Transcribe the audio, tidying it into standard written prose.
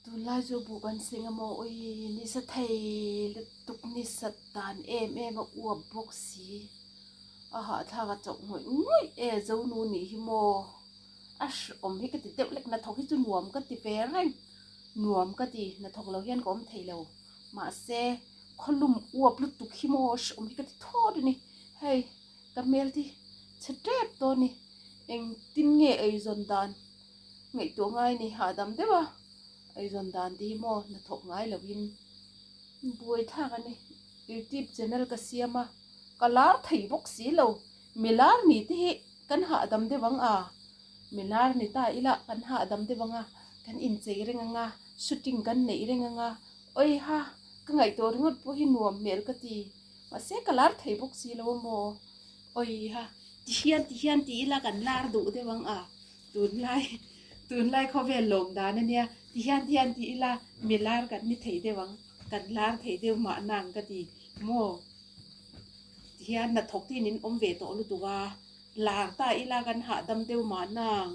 Tunlai chu buh kan seng emaw ui nisa thei lutuk nisa dan em em a uap bawk si a hahthlak a chauh ngawih ngawih e zonu nih hi maw a hrehawm hi ka ti deuh lek hnathawk hi chu nuam ka ti ve reng nuam ka ti hnathawk lo hian ka awm thei lo mahse khawlum uap lutuk hi maw hrehawm hi ka ti thawt a ni hei ka hmel hi chhe tep dawn a ni engtin nge eizawn dan. Ngaihtuah ngai ni hahdam deuh a, eizawn dan te hi maw hnathawk ngai lovin buai thlak a ni. Youtube channel ka siam a, ka lar thei bawk si lo. Mi lar ni te hi kan hahdam deuh ang a, mi lar ni ta ila kan hahdam deuh ang a, kan inchei reng ang a, shooting kan neih reng ang a, awiha ka ngaihtuah ringawt pawh hi nuam hmel ka ti. Mahse ka lar thei bawk si lo a maw, awiha tihian tihian ti ila kan lar duh deuh ang a. Tunlai tunlai khawvel lawm dan a nia, tihian tihian ti ila mi lar kan ni thei deuh ang, kan lar thei deuh mahna ang ka ti maw? Tihian hnathawk te in awm ve tawh lutuk a, lar ta ila kan hahdam deuh mahna ang.